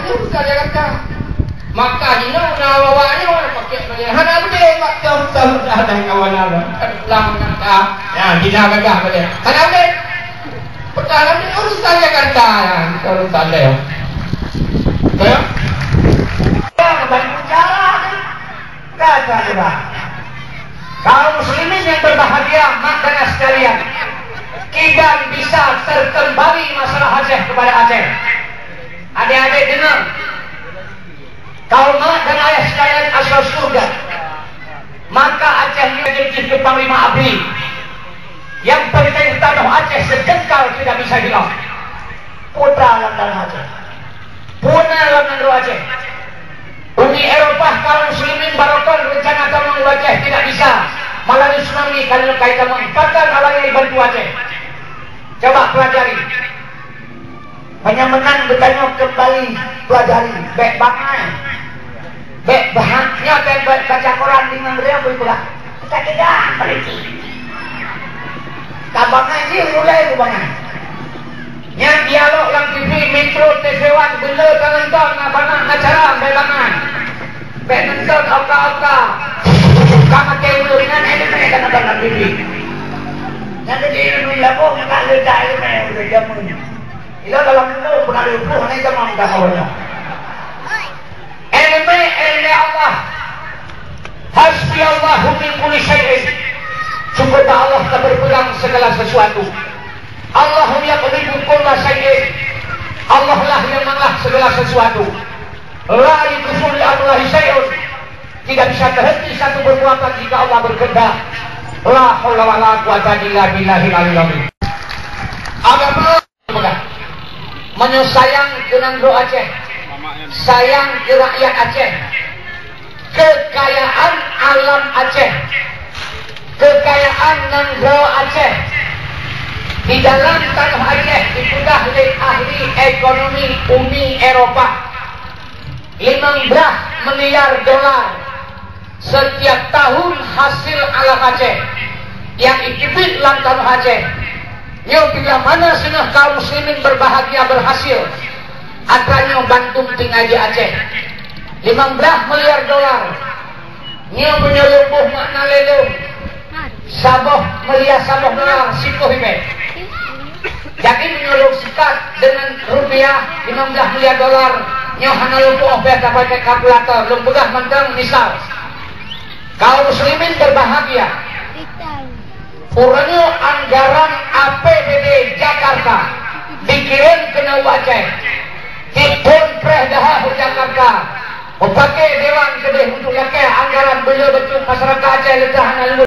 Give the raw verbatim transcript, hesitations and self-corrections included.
Urusan Jakarta. Maka jinoe na awak-awak nyoe pakai balik. Hana boleh bak tahun-tahun dah ada kawan Allah. Pulang Jakarta. Ya, jina gagah balik. Hana boleh. Perkara ni urusan Jakarta, ya, bukan urusan dia. Betul, ya? Banyak bicara ni. Kata orang. Kaum muslimin yang berbahagia, mak dan ayah sekalian, kiban bisa terkembali masalah Aceh kepada Aceh. Adik-adik dengar, kaum mak dan ayah sekalian asal surga, maka Aceh nyoe jeuet jih keu Panglima Abri. Yang penting tanoh Aceh sejengkal tidak bisa hilang. Putra lam tanah Aceh. Puna lam nanggroe Aceh. Uni Eropah kaum muslimin barokon rencana tamong u Aceh tidak bisa. Malah tsunami kalau kai tamong. Pakon awaknyan bantu Aceh. Coba pelajari. Meunyoe meunan geutanyoe keumbali pelajari, bék bangai. Bék bahang nyoe, bék, bék baca koran di nanggroe beu peugah. Ka tidak berhenti. Ka bangai jih, mulai geubangai. Nyan dialog lam T V, Metro, T V One, beu le ka nonton, na bangai acara, bék bangai. Bék nonton oka-oka. Ka maté ureueng nyan, eh, ka nonton lam T V. Nyan jadi ilmu lakoe, ka le dah ilmu, udah jameun. Ila dalam ilmu pun ada ilmu, hana jameun dah awalnya. Ilmu, ilmu Allah. Hasbiyallahu min kulli syai'in. Cukup bak Allah ka berpegang segala sesuatu. Allahu yaqlibu kulla syai'in. Allah lah yang mengolah segala sesuatu. La yuqfu li amrillahi syai'un. Tidak bisa terhenti satu perbuatan jika Allah berkehendak. La haula wala quwata illa billahil aliyil azim. Agama Meunyoe sayang keu nanggroe Aceh, sayang keu rakyat Aceh, kekayaan alam Aceh, kekayaan nanggroe Aceh, di dalam tanoh Aceh dipeugah lé ahli ekonomi Uni Eropa, limong blaih miliar dolar setiap tahun hasil alam Aceh nyang jiteubiet lam tanoh Aceh. Nyoe bila mana singoh kaum muslimin berbahagia berhasil, atra nyoe bantuan tinggai di Aceh. Limong blaih miliar dolar. Nyoe meunyoe lôn boh makna lé lôn. Saboh miliar saboh dolar siplôh ribèe. Jadi meunyoe lôn sikat deungon rupiah limong blaih miliar dolar, nyoe hana lôn tuoh bèe saboh kalkulator, lôn peugah mantong misal. Kaum muslimin berbahagia. Uroe nyoe anggaran A P B D Jakarta dikirim keunoe u Aceh. Tiep thon preh dahah u Jakarta, meupaké dewan keudeh untuk lakèe anggaran beu le bantuan masyarakat Aceh, leucah hana lulus.